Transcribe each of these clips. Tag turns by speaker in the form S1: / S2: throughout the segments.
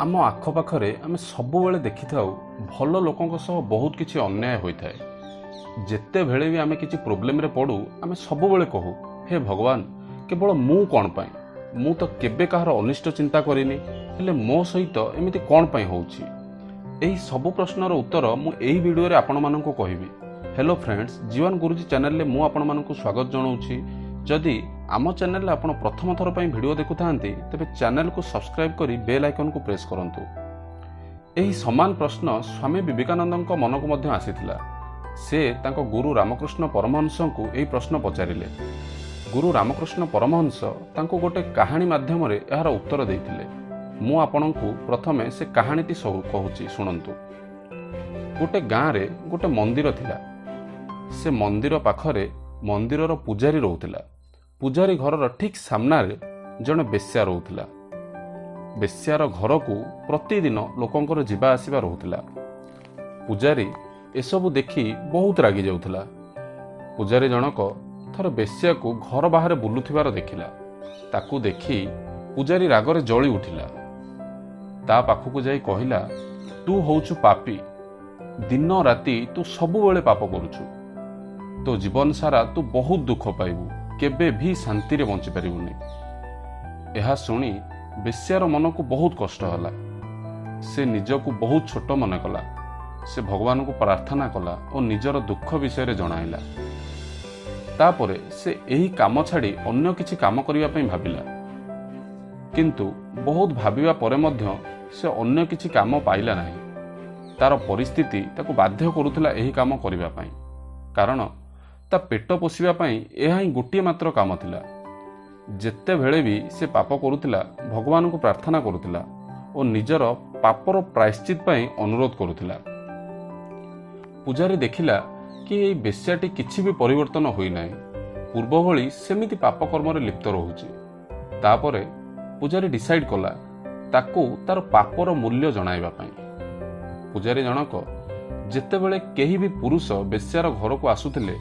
S1: ଆମ ଆଖପାଖରେ ଆମେ ସବୁବେଳେ ଦେଖିଥାଉ, ଭଲ ଲୋକଙ୍କ ସହ ବହୁତ କିଛି ଅନ୍ୟାୟ ହୋଇଥାଏ। ଯେତେବେଳେ ବି ଆମେ କିଛି ପ୍ରୋବ୍ଲେମରେ ପଡ଼ୁ, ଆମେ ସବୁବେଳେ କହୁ, "ହେ ଭଗବାନ, କେବଳ ମୁଁ କ'ଣ ପାଇଁ? ମୁଁ ତ କେବେ କାହାର ଅନିଷ୍ଟ ଚିନ୍ତା କରିନି, ହେଲେ ମୋ ସହିତ ଏମିତି କ'ଣ ପାଇଁ ହେଉଛି?" ଏହି ସବୁ ପ୍ରଶ୍ନର ଉତ୍ତର ମୁଁ ଏହି ଭିଡ଼ିଓରେ ଆପଣମାନଙ୍କୁ କହିବି। ହ୍ୟାଲୋ ଫ୍ରେଣ୍ଡସ୍, ଜୀବନ ଗୁରୁଜୀ ଚ୍ୟାନେଲରେ ମୁଁ ଆପଣମାନଙ୍କୁ ସ୍ୱାଗତ ଜଣାଉଛି। ଯଦି ଆମ ଚ୍ୟାନେଲରେ ଆପଣ ପ୍ରଥମ ଥର ପାଇଁ ଭିଡ଼ିଓ ଦେଖୁଥାନ୍ତି, ତେବେ ଚ୍ୟାନେଲକୁ ସବସ୍କ୍ରାଇବ୍ କରି ବେଲ୍ ଆଇକନ୍କୁ ପ୍ରେସ୍ କରନ୍ତୁ। ଏହି ସମାନ ପ୍ରଶ୍ନ ସ୍ୱାମୀ ବିବେକାନନ୍ଦଙ୍କ ମନକୁ ମଧ୍ୟ ଆସିଥିଲା। ସେ ତାଙ୍କ ଗୁରୁ ରାମକୃଷ୍ଣ ପରମହଂସଙ୍କୁ ଏହି ପ୍ରଶ୍ନ ପଚାରିଲେ। ଗୁରୁ ରାମକୃଷ୍ଣ ପରମହଂସ ତାଙ୍କୁ ଗୋଟେ କାହାଣୀ ମାଧ୍ୟମରେ ଏହାର ଉତ୍ତର ଦେଇଥିଲେ। ମୁଁ ଆପଣଙ୍କୁ ପ୍ରଥମେ ସେ କାହାଣୀଟି ସବୁ କହୁଛି, ଶୁଣନ୍ତୁ। ଗୋଟେ ଗାଁରେ ଗୋଟେ ମନ୍ଦିର ଥିଲା। ସେ ମନ୍ଦିର ପାଖରେ ମନ୍ଦିରର ପୂଜାରୀ ରହୁଥିଲା। ପୂଜାରୀ ଘରର ଠିକ୍ ସାମ୍ନାରେ ଜଣେ ବେଶ୍ୟା ରହୁଥିଲା। ବେଶ୍ୟାର ଘରକୁ ପ୍ରତିଦିନ ଲୋକଙ୍କର ଯିବା ଆସିବା ରହୁଥିଲା। ପୂଜାରୀ ଏସବୁ ଦେଖି ବହୁତ ରାଗି ଯାଉଥିଲା। ପୂଜାରୀ ଜଣକ ଥରେ ବେଶ୍ୟାକୁ ଘର ବାହାରେ ବୁଲୁଥିବାର ଦେଖିଲା। ତାକୁ ଦେଖି ପୂଜାରୀ ରାଗରେ ଜଳି ଉଠିଲା। ତା ପାଖକୁ ଯାଇ କହିଲା, "ତୁ ହଉଛୁ ପାପୀ। ଦିନ ରାତି ତୁ ସବୁବେଳେ ପାପ କରୁଛୁ। ତୋ ଜୀବନ ସାରା ତୁ ବହୁତ ଦୁଃଖ ପାଇବୁ। କେବେ ବି ଶାନ୍ତିରେ ବଞ୍ଚିପାରିବୁନି।" ଏହା ଶୁଣି ବେଶ୍ୟାର ମନକୁ ବହୁତ କଷ୍ଟ ହେଲା। ସେ ନିଜକୁ ବହୁତ ଛୋଟ ମନେ କଲା। ସେ ଭଗବାନଙ୍କୁ ପ୍ରାର୍ଥନା କଲା ଓ ନିଜର ଦୁଃଖ ବିଷୟରେ ଜଣାଇଲା। ତାପରେ ସେ ଏହି କାମ ଛାଡ଼ି ଅନ୍ୟ କିଛି କାମ କରିବା ପାଇଁ ଭାବିଲା। କିନ୍ତୁ ବହୁତ ଭାବିବା ପରେ ମଧ୍ୟ ସେ ଅନ୍ୟ କିଛି କାମ ପାଇଲା ନାହିଁ। ତାର ପରିସ୍ଥିତି ତାକୁ ବାଧ୍ୟ କରୁଥିଲା ଏହି କାମ କରିବା ପାଇଁ, କାରଣ ତା ପେଟ ପୋଷିବା ପାଇଁ ଏହା ହିଁ ଗୋଟିଏ ମାତ୍ର କାମ ଥିଲା। ଯେତେବେଳେ ବି ସେ ପାପ କରୁଥିଲା, ଭଗବାନଙ୍କୁ ପ୍ରାର୍ଥନା କରୁଥିଲା ଓ ନିଜର ପାପର ପ୍ରାୟଶ୍ଚିତ ପାଇଁ ଅନୁରୋଧ କରୁଥିଲା। ପୂଜାରୀ ଦେଖିଲା କି ଏଇ ବେଶ୍ୟାଟି କିଛି ବି ପରିବର୍ତ୍ତନ ହୋଇନାହିଁ। ପୂର୍ବ ଭଳି ସେମିତି ପାପ କର୍ମରେ ଲିପ୍ତ ରହୁଛି। ତାପରେ ପୂଜାରୀ ଡିସାଇଡ୍ କଲା ତାକୁ ତାର ପାପର ମୂଲ୍ୟ ଜଣାଇବା ପାଇଁ। ପୂଜାରୀ ଜଣକ ଯେତେବେଳେ କେହି ବି ପୁରୁଷ ବେଶ୍ୟାର ଘରକୁ ଆସୁଥିଲେ,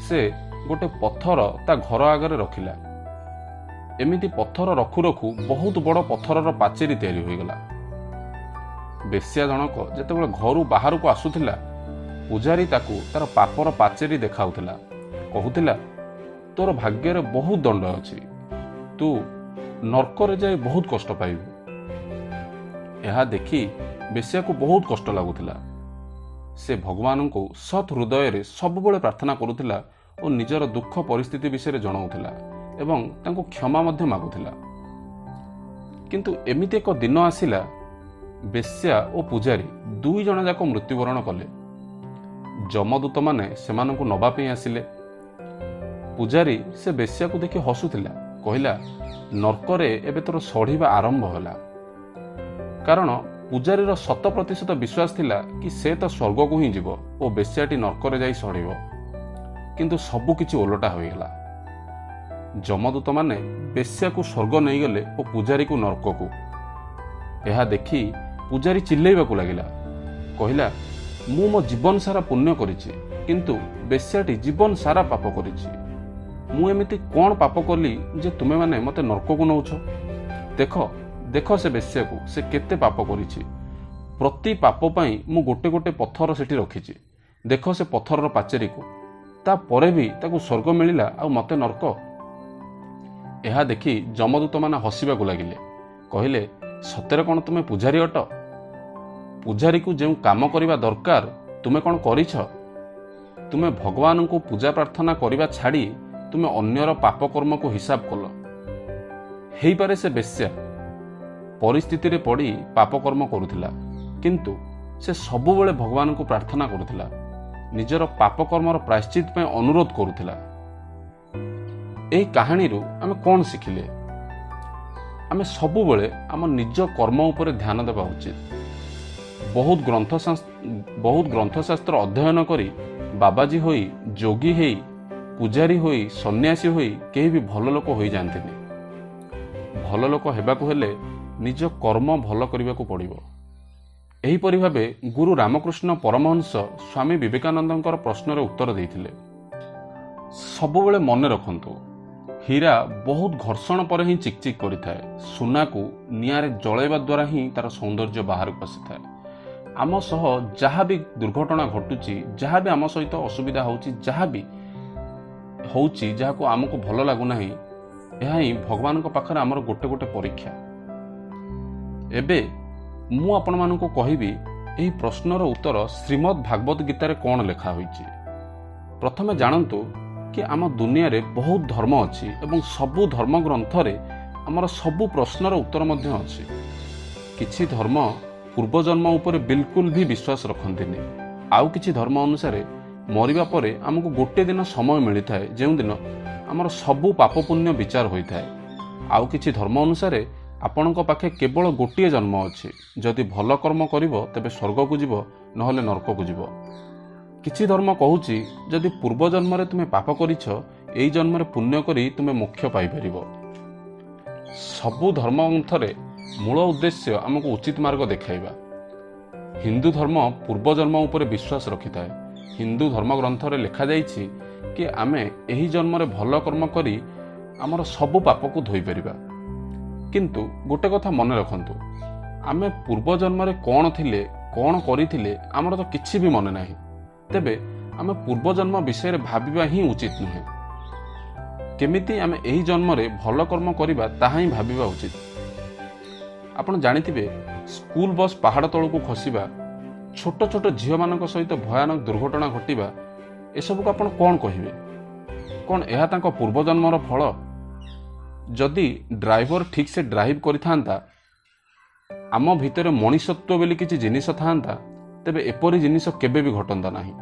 S1: ସେ ଗୋଟେ ପଥର ତା ଘର ଆଗରେ ରଖିଲା। ଏମିତି ପଥର ରଖୁ ରଖୁ ବହୁତ ବଡ଼ ପଥରର ପାଚେରୀ ତିଆରି ହୋଇଗଲା। ବେଶ୍ୟା ଜଣକ ଯେତେବେଳେ ଘରୁ ବାହାରକୁ ଆସୁଥିଲା, ପୂଜାରୀ ତାକୁ ତାର ପାପର ପାଚେରୀ ଦେଖାଉଥିଲା। କହୁଥିଲା, "ତୋର ଭାଗ୍ୟରେ ବହୁତ ଦଣ୍ଡ ଅଛି। ତୁ ନର୍କରେ ଯାଇ ବହୁତ କଷ୍ଟ ପାଇବୁ।" ଏହା ଦେଖି ବେଶ୍ୟାକୁ ବହୁତ କଷ୍ଟ ଲାଗୁଥିଲା। ସେ ଭଗବାନଙ୍କୁ ସତ୍ ହୃଦୟରେ ସବୁବେଳେ ପ୍ରାର୍ଥନା କରୁଥିଲା ଓ ନିଜର ଦୁଃଖ ପରିସ୍ଥିତି ବିଷୟରେ ଜଣାଉଥିଲା ଏବଂ ତାଙ୍କୁ କ୍ଷମା ମଧ୍ୟ ମାଗୁଥିଲା। କିନ୍ତୁ ଏମିତି ଏକ ଦିନ ଆସିଲା, ବେଶ୍ୟା ଓ ପୂଜାରୀ ଦୁଇ ଜଣ ଯାକ ମୃତ୍ୟୁବରଣ କଲେ। ଯମଦୂତମାନେ ସେମାନଙ୍କୁ ନବା ପାଇଁ ଆସିଲେ। ପୂଜାରୀ ସେ ବେଶ୍ୟାକୁ ଦେଖି ହସୁଥିଲା। କହିଲା, "ନର୍କରେ ଏବେ ତୋର ସଢ଼ିବା ଆରମ୍ଭ ହେଲା।" କାରଣ ପୂଜାରୀର 100% ବିଶ୍ୱାସ ଥିଲା କି ସେ ତ ସ୍ୱର୍ଗକୁ ହିଁ ଯିବ ଓ ବେଶ୍ୟାଟି ନର୍କରେ ଯାଇ ସଢ଼ିବ। କିନ୍ତୁ ସବୁ କିଛି ଓଲଟା ହୋଇଗଲା। ଯମଦୂତମାନେ ବେଶ୍ୟାକୁ ସ୍ୱର୍ଗ ନେଇଗଲେ ଓ ପୂଜାରୀକୁ ନର୍କକୁ। ଏହା ଦେଖି ପୂଜାରୀ ଚିଲ୍ଲେଇବାକୁ ଲାଗିଲା। କହିଲା, "ମୁଁ ମୋ ଜୀବନ ସାରା ପୁଣ୍ୟ କରିଛି, କିନ୍ତୁ ବେଶ୍ୟାଟି ଜୀବନ ସାରା ପାପ କରିଛି। ମୁଁ ଏମିତି କ'ଣ ପାପ କଲି ଯେ ତୁମେମାନେ ମୋତେ ନର୍କକୁ ନଉଛ? ଦେଖ, ଦେଖ ସେ ବେଶ୍ୟାକୁ, ସେ କେତେ ପାପ କରିଛି। ପ୍ରତି ପାପ ପାଇଁ ମୁଁ ଗୋଟେ ଗୋଟେ ପଥର ସେଠି ରଖିଛି। ଦେଖ ସେ ପଥରର ପାଚେରୀକୁ। ତାପରେ ବି ତାକୁ ସ୍ୱର୍ଗ ମିଳିଲା ଆଉ ମୋତେ ନର୍କ।" ଏହା ଦେଖି ଯମଦୂତମାନେ ହସିବାକୁ ଲାଗିଲେ। କହିଲେ, "ସତରେ କ'ଣ ତୁମେ ପୂଜାରୀ ଅଟ? ପୂଜାରୀକୁ ଯେଉଁ କାମ କରିବା ଦରକାର, ତୁମେ କ'ଣ କରିଛ? ତୁମେ ଭଗବାନଙ୍କୁ ପୂଜା ପ୍ରାର୍ଥନା କରିବା ଛାଡ଼ି ତୁମେ ଅନ୍ୟର ପାପ କର୍ମକୁ ହିସାବ କଲ। ହେଇପାରେ ସେ ବେଶ୍ୟା ପରିସ୍ଥିତିରେ ପଡ଼ି ପାପ କର୍ମ କରୁଥିଲା, କିନ୍ତୁ ସେ ସବୁବେଳେ ଭଗବାନଙ୍କୁ ପ୍ରାର୍ଥନା କରୁଥିଲା, ନିଜର ପାପ କର୍ମର ପ୍ରାୟଶ୍ଚିତ ପାଇଁ ଅନୁରୋଧ କରୁଥିଲା।" ଏହି କାହାଣୀରୁ ଆମେ କ'ଣ ଶିଖିଲେ? ଆମେ ସବୁବେଳେ ଆମ ନିଜ କର୍ମ ଉପରେ ଧ୍ୟାନ ଦେବା ଉଚିତ। ବହୁତ ଗ୍ରନ୍ଥଶାସ୍ତ୍ର ଅଧ୍ୟୟନ କରି, ବାବାଜୀ ହୋଇ, ଯୋଗୀ ହେଇ, ପୂଜାରୀ ହୋଇ, ସନ୍ନ୍ୟାସୀ ହୋଇ କେହି ବି ଭଲ ଲୋକ ହୋଇଯାଆନ୍ତିନି। ଭଲ ଲୋକ ହେବାକୁ ହେଲେ ନିଜ କର୍ମ ଭଲ କରିବାକୁ ପଡ଼ିବ। ଏହିପରି ଭାବେ ଗୁରୁ ରାମକୃଷ୍ଣ ପରମହଂସ ସ୍ୱାମୀ ବିବେକାନନ୍ଦଙ୍କର ପ୍ରଶ୍ନର ଉତ୍ତର ଦେଇଥିଲେ। ସବୁବେଳେ ମନେ ରଖନ୍ତୁ, ହୀରା ବହୁତ ଘର୍ଷଣ ପରେ ହିଁ ଚିକଚିକ୍ କରିଥାଏ। ସୁନାକୁ ନିଆଁରେ ଜଳାଇବା ଦ୍ୱାରା ହିଁ ତା'ର ସୌନ୍ଦର୍ଯ୍ୟ ବାହାରକୁ ଆସିଥାଏ। ଆମ ସହ ଯାହା ବି ଦୁର୍ଘଟଣା ଘଟୁଛି, ଯାହା ବି ଆମ ସହିତ ଅସୁବିଧା ହେଉଛି, ଯାହା ବି ହେଉଛି, ଯାହାକୁ ଆମକୁ ଭଲ ଲାଗୁନାହିଁ, ଏହା ହିଁ ଭଗବାନଙ୍କ ପାଖରେ ଆମର ଗୋଟେ ଗୋଟେ ପରୀକ୍ଷା। ଏବେ ମୁଁ ଆପଣମାନଙ୍କୁ କହିବି ଏହି ପ୍ରଶ୍ନର ଉତ୍ତର ଶ୍ରୀମଦ୍ ଭାଗବତ ଗୀତାରେ କ'ଣ ଲେଖା ହୋଇଛି। ପ୍ରଥମେ ଜାଣନ୍ତୁ କି ଆମ ଦୁନିଆରେ ବହୁତ ଧର୍ମ ଅଛି ଏବଂ ସବୁ ଧର୍ମ ଗ୍ରନ୍ଥରେ ଆମର ସବୁ ପ୍ରଶ୍ନର ଉତ୍ତର ମଧ୍ୟ ଅଛି। କିଛି ଧର୍ମ ପୂର୍ବଜନ୍ମ ଉପରେ ବିଲକୁଲ ବି ବିଶ୍ୱାସ ରଖନ୍ତିନି। ଆଉ କିଛି ଧର୍ମ ଅନୁସାରେ ମରିବା ପରେ ଆମକୁ ଗୋଟେ ଦିନ ସମୟ ମିଳିଥାଏ, ଯେଉଁଦିନ ଆମର ସବୁ ପାପ ପୁଣ୍ୟ ବିଚାର ହୋଇଥାଏ। ଆଉ କିଛି ଧର୍ମ ଅନୁସାରେ ଆପଣଙ୍କ ପାଖେ କେବଳ ଗୋଟିଏ ଜନ୍ମ ଅଛି। ଯଦି ଭଲ କର୍ମ କରିବ ତେବେ ସ୍ୱର୍ଗକୁ ଯିବ, ନହେଲେ ନର୍କକୁ ଯିବ। କିଛି ଧର୍ମ କହୁଛି ଯଦି ପୂର୍ବ ଜନ୍ମରେ ତୁମେ ପାପ କରିଛ, ଏଇ ଜନ୍ମରେ ପୁଣ୍ୟ କରି ତୁମେ ମୋକ୍ଷ ପାଇପାରିବ। ସବୁ ଧର୍ମ ଗ୍ରନ୍ଥରେ ମୂଳ ଉଦ୍ଦେଶ୍ୟ ଆମକୁ ଉଚିତ ମାର୍ଗ ଦେଖାଇବା। ହିନ୍ଦୁ ଧର୍ମ ପୂର୍ବଜନ୍ମ ଉପରେ ବିଶ୍ୱାସ ରଖିଥାଏ। ହିନ୍ଦୁ ଧର୍ମ ଗ୍ରନ୍ଥରେ ଲେଖାଯାଇଛି କି ଆମେ ଏହି ଜନ୍ମରେ ଭଲ କର୍ମ କରି ଆମର ସବୁ ପାପକୁ ଧୋଇପାରିବା। କିନ୍ତୁ ଗୋଟେ କଥା ମନେ ରଖନ୍ତୁ, ଆମେ ପୂର୍ବଜନ୍ମରେ କ'ଣ ଥିଲେ, କ'ଣ କରିଥିଲେ, ଆମର ତ କିଛି ବି ମନେ ନାହିଁ। ତେବେ ଆମେ ପୂର୍ବଜନ୍ମ ବିଷୟରେ ଭାବିବା ହିଁ ଉଚିତ ନୁହେଁ। କେମିତି ଆମେ ଏହି ଜନ୍ମରେ ଭଲ କର୍ମ କରିବା, ତାହା ହିଁ ଭାବିବା ଉଚିତ। ଆପଣ ଜାଣିଥିବେ, ସ୍କୁଲ ବସ୍ ପାହାଡ଼ ତଳକୁ ଖସିବା, ଛୋଟ ଛୋଟ ଝିଅମାନଙ୍କ ସହିତ ଭୟାନକ ଦୁର୍ଘଟଣା ଘଟିବା, ଏସବୁକୁ ଆପଣ କ'ଣ କହିବେ? କ'ଣ ଏହା ତାଙ୍କ ପୂର୍ବଜନ୍ମର ଫଳ? ଯଦି ଡ୍ରାଇଭର ଠିକ୍ସେ ଡ୍ରାଇଭ୍ କରିଥାନ୍ତା, ଆମ ଭିତରେ ମଣିଷତ୍ୱ ବୋଲି କିଛି ଜିନିଷ ଥାନ୍ତା, ତେବେ ଏପରି ଜିନିଷ କେବେ ବି ଘଟନ୍ତା ନାହିଁ।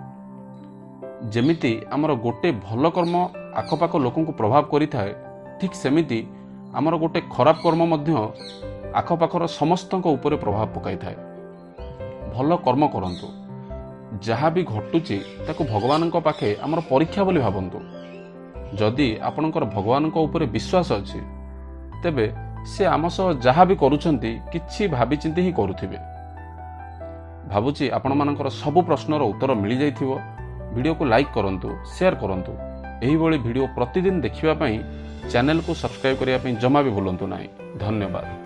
S1: ଯେମିତି ଆମର ଗୋଟେ ଭଲ କର୍ମ ଆଖପାଖ ଲୋକଙ୍କୁ ପ୍ରଭାବ କରିଥାଏ, ଠିକ୍ ସେମିତି ଆମର ଗୋଟେ ଖରାପ କର୍ମ ମଧ୍ୟ ଆଖପାଖର ସମସ୍ତଙ୍କ ଉପରେ ପ୍ରଭାବ ପକାଇଥାଏ। ଭଲ କର୍ମ କରନ୍ତୁ। ଯାହା ବି ଘଟୁଛି ତାକୁ ଭଗବାନଙ୍କ ପାଖେ ଆମର ପରୀକ୍ଷା ବୋଲି ଭାବନ୍ତୁ। ଯଦି ଆପଣଙ୍କର ଭଗବାନଙ୍କ ଉପରେ ବିଶ୍ୱାସ ଅଛି, ତେବେ ସେ ଆମ ସହ ଯାହା ବି କରୁଛନ୍ତି କିଛି ଭାବିଚିନ୍ତି ହିଁ କରୁଥିବେ। ଭାବୁଛି ଆପଣମାନଙ୍କର ସବୁ ପ୍ରଶ୍ନର ଉତ୍ତର ମିଳିଯାଇଥିବ। ଭିଡ଼ିଓକୁ ଲାଇକ୍ କରନ୍ତୁ, ସେୟାର କରନ୍ତୁ। ଏହିଭଳି ଭିଡ଼ିଓ ପ୍ରତିଦିନ ଦେଖିବା ପାଇଁ ଚ୍ୟାନେଲକୁ ସବସ୍କ୍ରାଇବ୍ କରିବା ପାଇଁ ଜମା ବି ଭୁଲନ୍ତୁ ନାହିଁ। ଧନ୍ୟବାଦ।